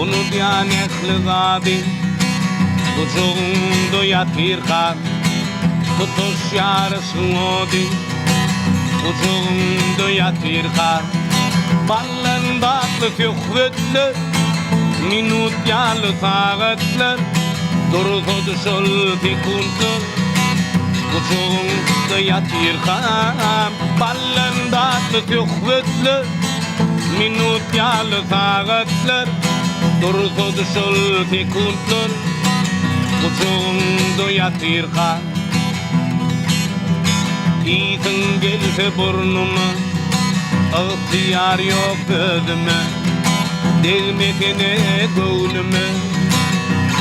Unudýan ähli zady Gujagyňda ýatyrka Tutaş ýaryşyň ody Gujagyňda ýatyrka Ballan datly söhbetler Minut ýaly sagatlar Dursady şol sekuntlar Gujagyňda ýatyrkam Ballan datly söhbetler Minut ýaly sagatlar Dursady şol sekuntlar Gujagyňda ýatyrkam Ysyň gelse burnuma Ygtyýar ýok özüme Degmesene göwnüme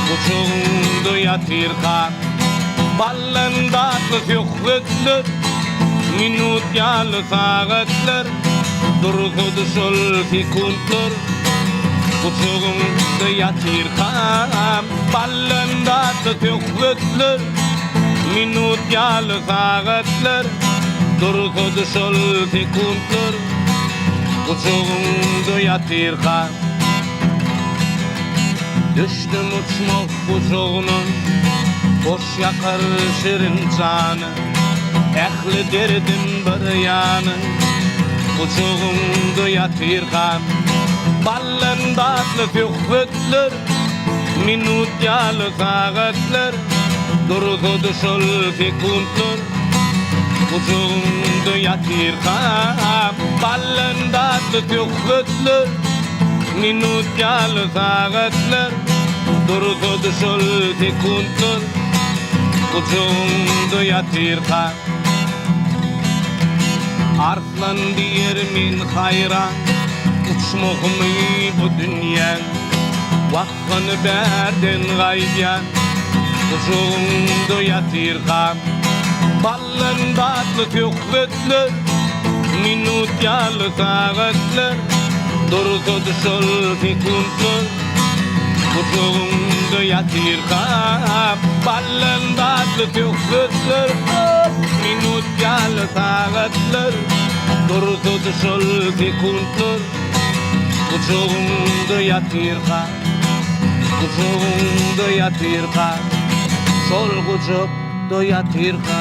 Gujagyňda ýatyrkam Ballan datly söhbetler Minut ýaly sagatlar Dursady şol sekuntlar Gujagyňda ýatyrkam Ballan datly söhbetler Minut ýaly sagatlar Dursady şol sekuntlar Gujagyňda ýatyrka Düşdüm uçmah gujagyna Hoş ýakar şirin jany Ähli derdim bir ýana Gujagyňda ýatyrkam Ballan datly söhbetler Minut ýaly sagatlar Dursady şol sekuntlar Gujagyňda ýatyrkam Ballan datly söhbetler Minut ýaly sagatlar Dursady şol sekuntlar Gujagyňda ýatyrka Arslan diýer men haýran Uçmahymy bu dünýäň Wasgyny bärden gaýdýan Gujagyňda ýatyrkam Ballan datly söhbetler Minut ýaly sagatlar Dursady şol sekuntlar Gujagyňda ýatyrkam Ballan datly söhbetler Minut ýaly sagatlar Dursady şol sekuntlar Gujagyňda ýatyrka Gujagyňda ýatyrka Şol gujakda ýatyrka.